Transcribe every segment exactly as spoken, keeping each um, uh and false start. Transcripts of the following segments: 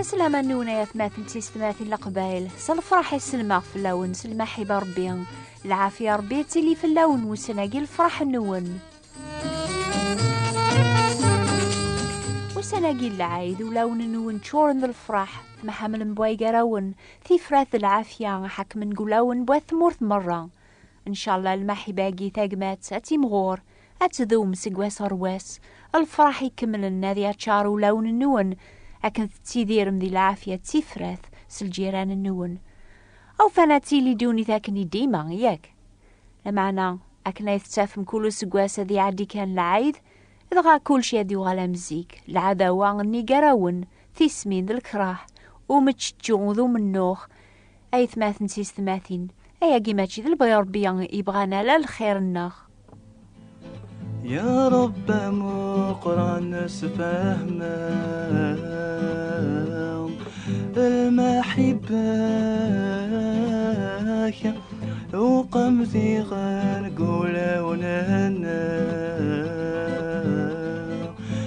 Aslama-nwen ay atmaten tistmatin leqbayel, s lefraḥ i selmeɣ fell-awen, s lmaḥiba Rebbi, lɛafya Rebbi ad tili fell-awen wussan-agi lefraḥ-nwen. Ussan-agi n lɛid, ulawen-nwen ččuren d lefraḥ, temḥamlem bwa igarawen, tifrat d lɛafya ḥakmen deg ulawen bwa tmurt merra. Ncallah lmaḥiba-agi tagmat ad timɣur, ad tdum seg wass ɣer wass, lefraḥ ikemlen ad yaččar ulawen-nwen, akken tettidirem di lɛafya d tifrat s lǧiran-nwen. Awfan ad tili ddunit akken i dima, yak? Lameɛna, akken ay tettafem kul useggas ad iɛeddi kan lɛid, dɣa kulci ad yuɣal am zik, lɛadawa nnig gar-awen, tismin d lekrah, umeččečču d umennuɣ, aytmaten tistmatin, ayagi mačči d lebɣi Rebbi yebɣan ala lxir-nneɣ. Ya Rebbi amuqran sfehmeɣ lmaḥibba-k, uqem diɣen deg wulawen-nneɣ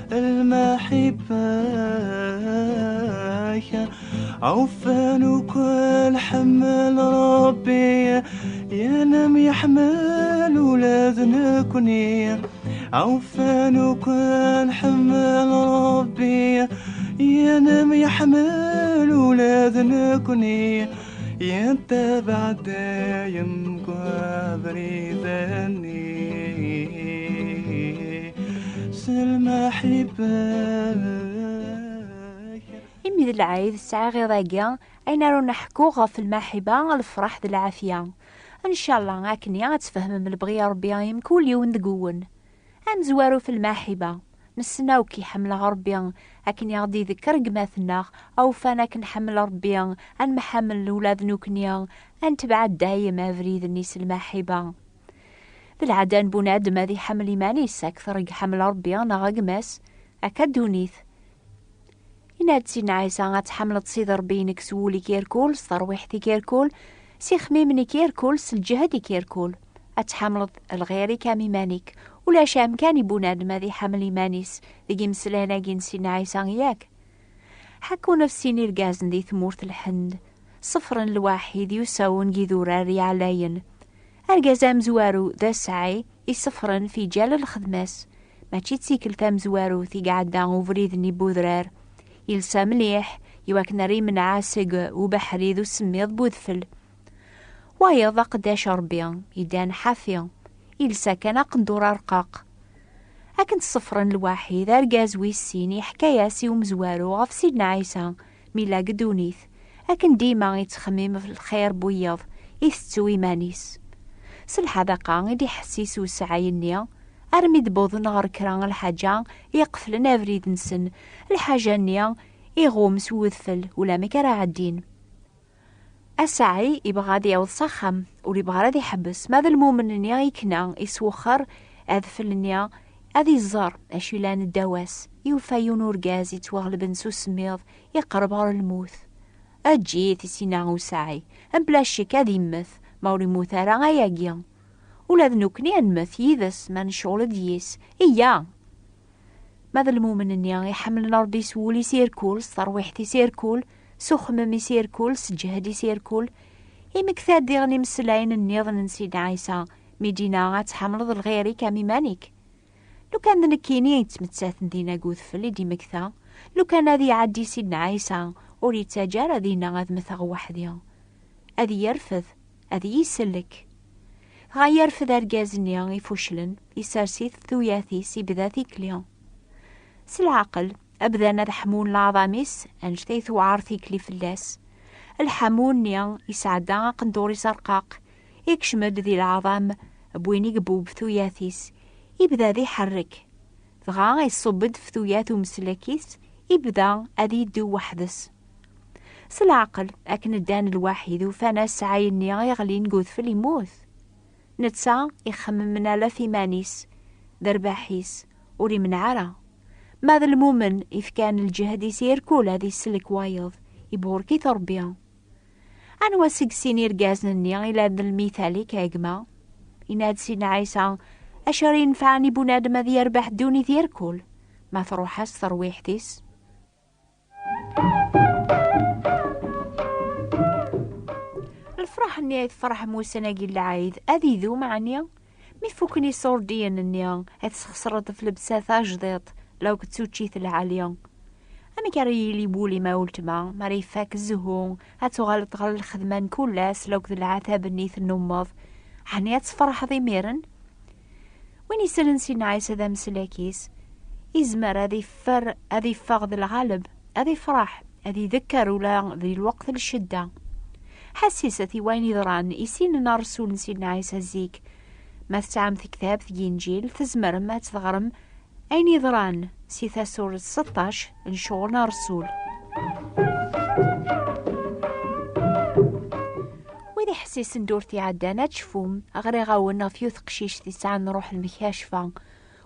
lmaḥibba-k. Awfan ukan ḥemmel Rebbi, yenem yeḥmel ula d nekni. Awfan ukan ḥemmel Rebbi, yenem yeḥmel ula d nekni. Yettabaɛ dayem deg abrid-nni s lmaḥibba-k. Imi d lɛid, sɛiɣ iḍ-agi ayen ara wen-ḥkuɣ ɣef lmaḥiba, lefraḥ d lɛafya. Ncallah akkenni ad tfehmem lebɣi n Rebbi i mkul yiwen deg-wen. Amezwaru f lmaḥiba. Nessen akk iḥemmel Rebbi, akken i ɣ-d-idekker gma-tneɣ, awfan akken ḥemmel Rebbi, ad nemḥammel ula d nekni, ad netbeɛ dayem abrid-nni s lmaḥiba. D lɛada n bunadem ad iḥemmel iman-is akter i iḥemmel Rebbi neɣ gma-s, akka ddunit. Yenna-d Sidna Ɛisa ad tḥemmleḍ Sidi Rebbi-inek s wul-ik irkul, s terwiḥt-ik irkul, s ixemmimen-ik irkul, s lǧehd-ik irkul. Ad tḥemmleḍ lɣir-ik am iman-ik. Ulac amkan i bunadem ad iḥemmel iman-is deg imeslayen-agi n Sidna Ɛisa, yak? Ḥekkun ɣef sin irgazen di tmurt Lḥend, ṣefren lwaḥid yusawen g idurar iɛlayen. Argaz amezwaru d asɛi isefren fi ǧal lxedma-s. Mačči d tikkelt tamezwarut i iɛedda ubrid-nni n udrar. Yelsa mliḥ, iwakken ara imenɛa seg ubeḥri d usemmiḍ n udfel. Wayeḍ aqeddac Rebbi, iddan ḥafi, ilsa kan aqendur arqaq. Akken t-ṣefren lwaḥid, argaz wis sin iḥka-yas i umezwaru ɣef Sidna Ɛisa, mi yella deg ddunit, akken dima ittxemmim ɣef lxir n wiyeḍ, itettu iman-is. S lḥadaqa i d-iḥessis usɛi-nni, armi d-wwḍen ɣer kra n lḥaǧa iqeflen abrid-nsen, lḥaǧa-nni iɣum s udfel ulamek ara ɛeddin. Asɛi ibɣa ad yaweḍ s axxam, ur ibɣa ara ad iḥebbes. Ma d lmumen-nni ikna, iswexxer adfel-nni, ad iẓer acu yellan ddaw-as, yufa yiwen urgaz yettwaɣelben s usemmiḍ, iqerreb ɣer lmut. Eǧǧ-it, i s-yenna usɛi, mebla ccek ad immet, ma ur immut ara ayagi. Ula d nekkni ad nemmet yid-s, ma necɣel-d yis. Iyya! Ma d lmumen-nni iḥemmlen Ṛebbi s wul-is irkul, s terwiḥt-is irkul, s uxemmem-is irkul, s ǧǧehd-is irkul, imekta-d diɣen imeslayen nniḍen n Sidna Ɛisa, mi d-yenna ad tḥemmleḍ lɣir-ik am iman-ik. Lukan d nekkini yettmettaten dinna deg udfel i d-imekta, lukan ad iɛeddi Sidna Ɛisa, ur yettaǧǧa ara dinna ad mmteɣ weḥd-i. Ad yerfed, ad iyi-isellek. Dɣa yerfed argaz-nni ifuclen, isers-it tuyat-is, ibda tikli. S leɛqel, bdan ad ḥmun leɛḍam-is, annect ay tewɛer tikli fell-as. Lḥamu-nni isɛedda aqendur-is arqaq, ikcem-d di leɛḍam n win igebbub tuyat-is, ibda ad iḥerrek. Dɣa iṣubb-d f tuyat umsellek-is, ibda ad yeddu weḥd-s. S leɛqel, akken ddan lwaḥid, ufan asɛay-nni iɣlin deg udfel immut. Netta ixemmem ala f iman-is, d rrbeḥ-is, ur imneɛ ara. Ma d lmumen ifkan lǧehd-is irkul ad isellek wayeḍ, iburek-it Ṛebbi. Anwa seg sin irgazen-nni i la d lmital-ik, a gma? Yenna-d Sidna Ɛisa, acu ara yenfɛen i bunadem ad yerbeḥ ddunit irkul, Ma truḥ-as terwiḥt-is. Lefraḥ-nni ay tefraḥem ussan-agi n lɛid ad idum ɛni? Mi fuken iṣurdiyen-nni, ad tesxesreḍ ɣef lebsa tajdiṭ, law d tuččit lɛali. Amek ara yili wul-im a weltma, mi ara ifak zzhu, ad tuɣaleḍ ɣer lxedma n kul ass, law d lɛatab-nni tennummeḍ? Ɛni ad tefraḥeḍ imiren? Win isellen Sidna Ɛisa d ameslak-is, izmer ad iffer, ad iffeɣ d lɣaleb, ad ifraḥ, ad idekker ula di lweqt n ccedda. Ḥassiset i wayen yeḍran i sin n rrsul n Sidna Ɛisa zik. Ma tesɛam tektabt n Yinǧil, tzemrem ad teɣrem ayen yeḍran si tasurt seṭṭac n Ccɣel n Rrsul. Wid iḥessisen d ur t-iɛeddan ad tecfum, ɣriɣ-awen ɣef yiwet teqcict yesɛan ṛṛuḥ n lmkacfa.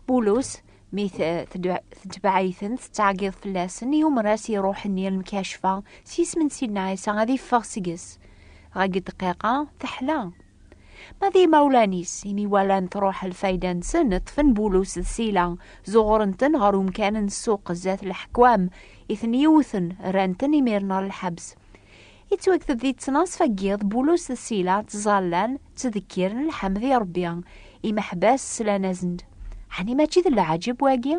Bulus, mi t-, tedɛ-, tetbeɛ-iten, tettɛeggiḍ fell-asen, yumer-as i ṛṛuḥ-nni n lmkacfa s yisem n Sidna Ɛisa ad iffeɣ seg-s. Dɣa deg dqiqa, teḥla. Ma d imawlan-is, imi walan truḥ lfayda-nsen, ṭṭfen Bulus d Sila, zuɣren-ten ɣer umkan n ssuq zdat leḥkwam, i ten-yewten, rran-ten imiren ɣer lḥebs. Yettwakteb di ttnaṣfa n yiḍ, Bulus d Sila ttẓallan, ttdekkiren lḥemd i Ṛebbi. Imeḥbas slan-asen-d. Ɛni mačči d leɛǧeb wagi?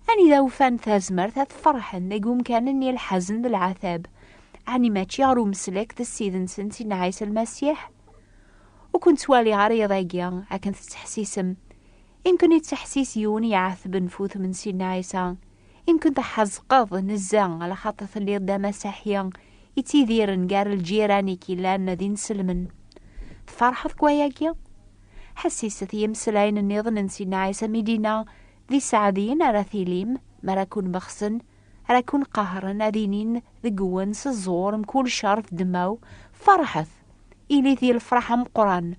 Anida ufan tazmert ad ferḥen deg umkan-nni lḥazen d leɛtab? Ɛni mačči ɣer umeslak d Ssid-nsen Sidna Ɛisa Lmasiḥ? Ur ken-ttwaliɣ ara iḍ-agi akken tettḥessisem. Imken yettḥessis yiwen iɛetben f udem n Sidna Ɛisa. Imken tḥezzqeḍ nezzeh, ala xaṭer telliḍ d amasiḥi ittidiren gar lǧiran-ik yellan d inselmen. Tferḥeḍ deg wayagi? Ḥessiset i yimeslayen nniḍen n Sidna Ɛisa mi d-yenna, "Di sseɛd-in ara tilim, mi ara ken-bexsen, ara ken-qehren, ad inin deg-wen s ẓẓur mkul ccer d ddmaw, ferḥet, ilit di lefraḥ ameqqran,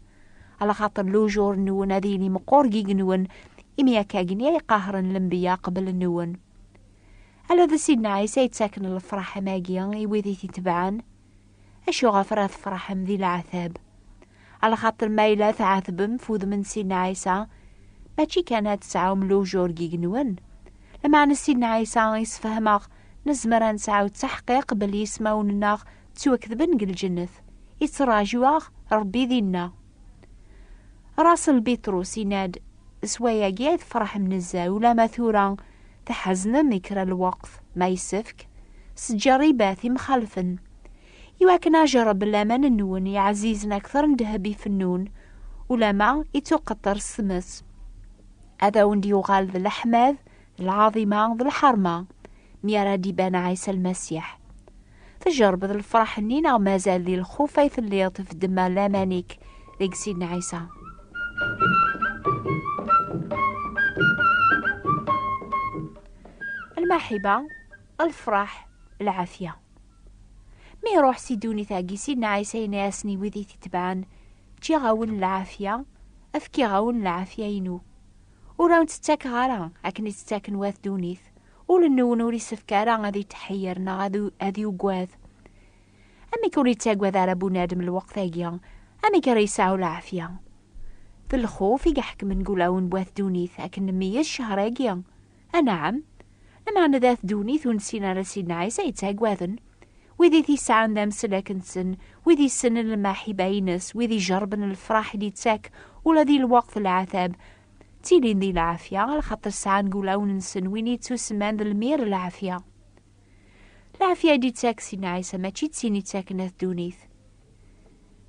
ala xaṭer lujur-nwen ad yili meqqur deg yigenwen, imi akka-gni ay qehren lenbiya qbel-nwen." Ala d Sidna Ɛisa yettaken lefraḥ am-agi i wid i t-itebɛen. Acu ɣef ara tferḥem di leɛtab? Ala xaṭer ma yella tɛetbem f udem n Sidna Ɛisa, mačči kan ad tesɛum lujur deg yigenwen. Lameɛna Sidna Ɛisa yessefhem-aɣ nezmer ad nesɛu ttaḥqiq belli ismawen-nneɣ ttwaketben deg lǧennet, ittraǧu-aɣ Ṛebbi dinna. Raṣel Biṭrus yenna-d, "S wayagi ay tferḥem nezzeh, ulama tura tḥeznem i kra lweqt, ma yessefk, s ttǧerribat imxalfen. Iwakken ajerreb n laman-nwen yeɛzizen akter n ddheb ifennun, ulama ittuqeṭṭer s tmes. Ad awen-d-yuɣal d leḥmad, d lɛaḍima, d lḥerma, mi ara d-iban Ɛisa Lmasiḥ." Tjerrbeḍ lefraḥ-nni neɣ mazal di lxuf ay telliḍ f ddemma laman-ik deg Sidna Ɛisa? Lmaḥiba, lefraḥ, lɛafya. Mi iruḥ si ddunit-agi, Sidna Ɛisa yenna-yasen i wid i t-itebɛen, "Ǧǧiɣ-awen lɛafya, fkiɣ-awen lɛafya-inu. Ur awen-tt-ttakeɣ ara akken i tt-ttaken wat ddunit. Ul-nwen ur isefk ara ad itḥeyyer neɣ ad u-, ad yugad. Amek ur ittagad ara bunadem lweqt-agi? Amek ara yesɛu lɛafya?" D lxuf i iḥekmen deg ulawen n wat ddunit akken nmeyyez ccher-agi. Anɛam, lameɛna d at ddunit ur nessin ara Sidna Ɛisa yettagaden. Wid i t-yesɛan d amsellek-nsen, wid yessnen lmaḥiba-ines, wid ijerrben lefraḥ i d-ittak ula di lweqt n leɛtab, ttilin di lɛafya, lxaṭer sɛan deg ulawen-nsen win yettusemman d lmir n lɛafya. Lɛafya i d-ittak Sidna Ɛisa mačči d tin ittaken at ddunit.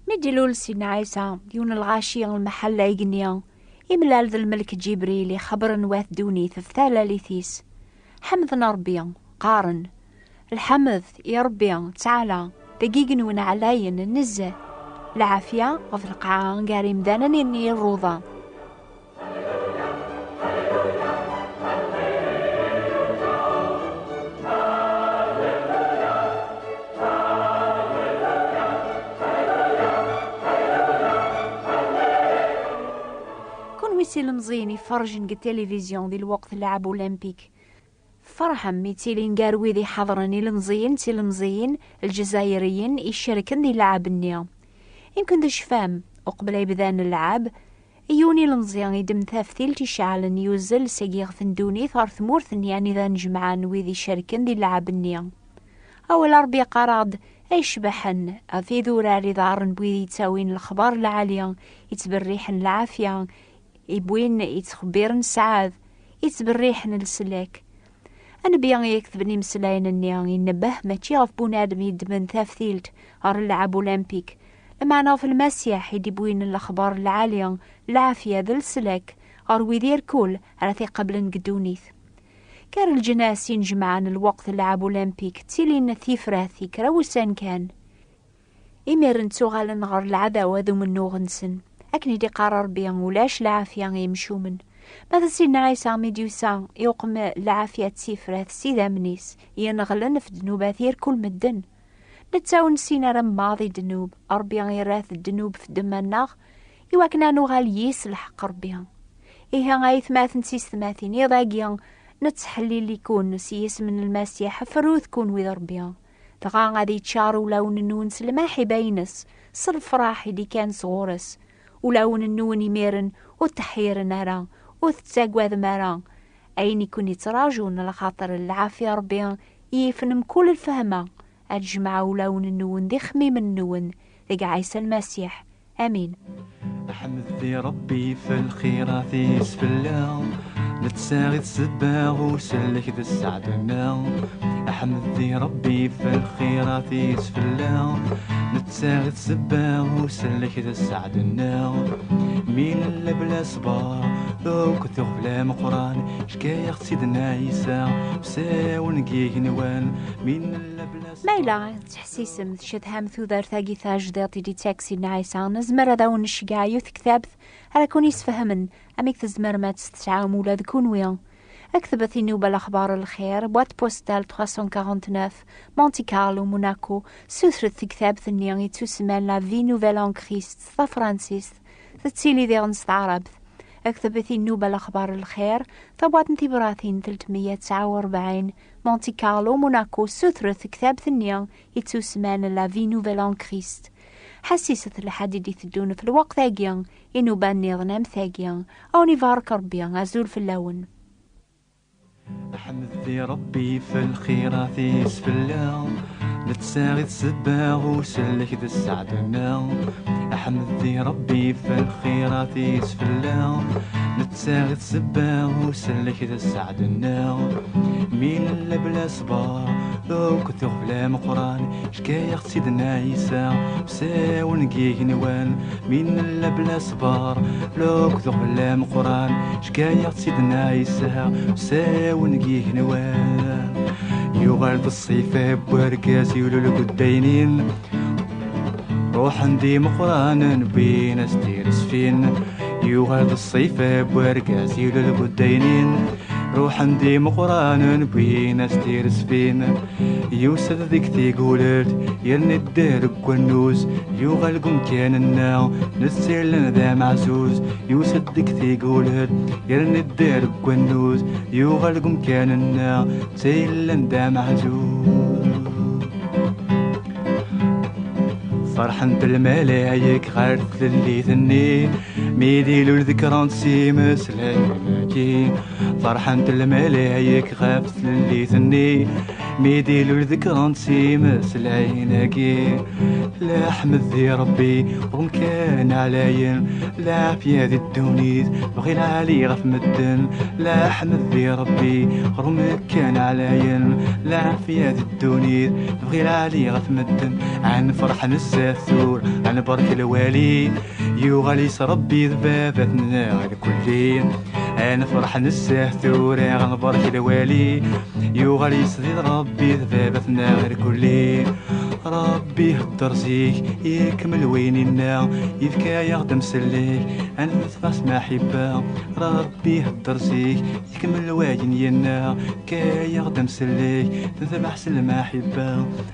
Mi d-ilul Sidna Ɛisa, yiwen n lɣaci n lmeḥalla igenni, imlal d lmelk Ǧibril ixebbren wat ddunit ɣef talalit-is. Ḥemden Ṛebbi, qqaren, "Lḥemd i Ṛebbi Ttaɛla, deg igenwen ɛlayen nezzeh, lɛafya ɣef lqaɛa gar imdanen-nni rruḍa." Kunwi s ilemẓiyen iferrjen deg tilivizyu di lweqt n lɛeb ulimpik, tferḥem mi ttilin gar wid iḥeḍren ilemẓiyen d tilemẓiyin, lǧezayriyen, icerken di lɛeb-nni? Imken tecfam, uqbel ay bdan lɛeb, Yiwen ilemẓi iddem taftilt iceɛlen, yuzzel seg yiɣef n ddunit ɣer tmurt-nni anida nejemɛen wid icerken di lɛeb-nni. Awal Ṛebbi yeqqar-aɣ-d: "Ay cebḥen ɣef idurar iḍarren n wid yettawin lexbar lɛali, yettberriḥen lɛafya, iwwin, yettxebbiren sseɛd, yettberriḥen leslak." Anebbi i iketben imeslayen-nni inebbeh mačči ɣef bunadem yeddmen taftilt ɣer lɛeb ulimpik, lameɛna ɣef Lmasiḥ i d-iwwin lexbar lɛali, lɛafya d leslak ɣer wid irkul ara t-iqablen deg ddunit. Gar leǧnas inejmaɛen lweqt n lɛeb ulimpik ttilin tifrat i kra wussan kan. Imiren ttuɣalen ɣer leɛdawa d umennuɣ-nsen. Akken i d-iqqar Ṛebbi, ulac lɛafya i yimcumen. Ma d Sidna Ɛisa mi d-yusa, yuqem lɛafya d tifrat s idammen-is, yenɣelen ɣef ddnubat irkul medden. Netta ur nessin ara maḍi ddnub, Ṛebbi irra-t ddnub f ddemma-nneɣ, iwakken ad nuɣal yis lḥeqq Ṛebbi. Ihi ay atmaten d tisetmatin, iḍ-agi nettḥellil-iken s yisem n Lmasiḥ, frut kunwi d Ṛebbi. Dɣa ad iččar ulawen-nwen s lmaḥiba-ines, s lefraḥ i d-ikkan sɣur-s. Ulawen-nwen imiren ur tteḥyiren ara, ur tettagadem ara. Ayen i ken-ittraǧun, lxaṭer lɛafya Ṛebbi yifen mkul lfehma, ad jemɛeɣ ulawen-nwen d ixemmimen-nwen deg Ɛisa Lmasiḥ. Amin. Ḥmed di Ṛebbi f lxirat-is fell-aɣ, nettaɣ-it ssebba usellek d sseɛd-nneɣ. Ḥmed di Ṛebbi f lxirat-is fell-aɣ, nettaɣ-it ssebba usellek d sseɛd-nneɣ. Mi nella bla ṣṣber, akked uɣbel ameqqran, ckayeɣ-tt-id n Ɛisa, usawen deg yigenwan. Mi nella bla ṣṣber. Ma yella tettḥessisem tcedham tudert-agi tajdiṭ i d-ittak Sidna Ɛisa, nezmer ad awen-nceggeɛ yiwet tektabt ara ken-yesfehmen amek tzemrem ad tt-tesɛum ula d kunwi. Ktbet i nnuba Lexbar Lxir, boîte postale trois cent quarante-neuf, Monte Carlo, Monaco, sutret tektabt-nni yettusemman La Vie Nouvelle en Christ s tafransist, tettili diɣen s taɛrabt. Ktbet i nnuba Lexbar Lxir, tabwaṭ n tibratin telt meyya tesɛa u rebɛin, Monte Carlo, Monaco, sutret tektabt-nni yettusemman La Vie Nouvelle en Christ. Ḥassiset lḥedd i d-iteddun f lweqt-agi, i nnuba nniḍen am tagi. A wen-ibarek Ṛebbi, azul fell-awen. Ḥmed di Ṛebbi f lxirat-is fell-aɣ, nettaɣ-it ssebba usellek d sseɛd-nneɣ. Ḥmed di Ṛebbi f lxirat-is fell-aɣ, nettaɣ-it ssebba usellek d sseɛd-nneɣ. Mi nella bla ṣṣber, akked uɣbel ameqqran, ckayeɣ-tt-id n Ɛisa, usawen deg yigenwan. Mi nella bla ṣṣber, akked uɣbel ameqqran, ckayeɣ-tt-id n Ɛisa, usawen deg yigenwan. Yuɣal d ṣṣifa n wergaz yulul deg ddaynin, ruḥen-d imeqqranen wwin-as tiresfin. Yuɣal d ṣṣifa n wergaz yulul deg ddaynin, ruḥen-d imeqqranen wwin-as tiresfin. Yusa-d deg tigulelt, yerna idder deg wannuz, yuɣal deg umkan-nneɣ, netta yellan d ameɛzuz. Yusa-d deg tigulelt, yerna idder deg wannuz, yuɣal deg umkan-nneɣ, netta yellan d ameɛzuz. Ferḥent lmalayek ɣer tlellit-nni, mi d-ilul ḍekkren-t s imeslayen-agi. Ferḥent lmalayek ɣef tlellit-nni, mi d-ilul ḍekkren-t s imeslayen-agi. Leḥmed di Ṛebbi ɣer umkan ɛlayen, lɛafya di ddunit, bɣi lɛali ɣef medden. Leḥmed di Ṛebbi ɣer umkan ɛlayen, lɛafya di ddunit, bɣi lɛali ɣef medden. Ad nefreḥ nezzeh tura, ad nbarek lwali, yuɣal-is Ṛebbi d baba-tneɣ irkelli. Ad nefreḥ nezzeh tura, ad nbarek lwali, yuɣal-is d Ṛebbi d baba-tneɣ irkelli. Ṛebbi ihedder zik, ikemmel wayen inna, yefka-yaɣ-d amsellek, ad nefreḥ s lmaḥibba. Ṛebbi ihedder zik, ikemmel wayen yenna, yefka-yaɣ-d amsellek, netbeɛ s lmaḥibba.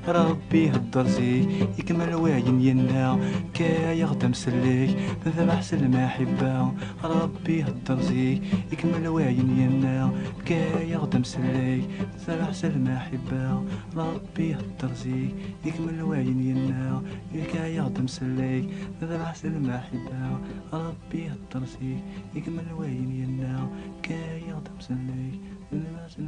Ṛebbi ihedder zik, ikemmel wayen yenna, yefka-yaɣ-d amsellek, netbeɛ s lmaḥibba. Ṛebbi ihedder zik, ikemmel wayen yenna, yefka-yaɣ-d amsellek, netbeɛ s lmaḥibba. Ṛebbi ihedder zik, Ikemmel wayen yenna, yefka-yaɣ-d amsellek, d lɛesel lmaḥibba, Ṛebbi yeṭṭer zik. Ikemmel wayen yenna, yefka-yaɣ-d amsellek, d lɛesel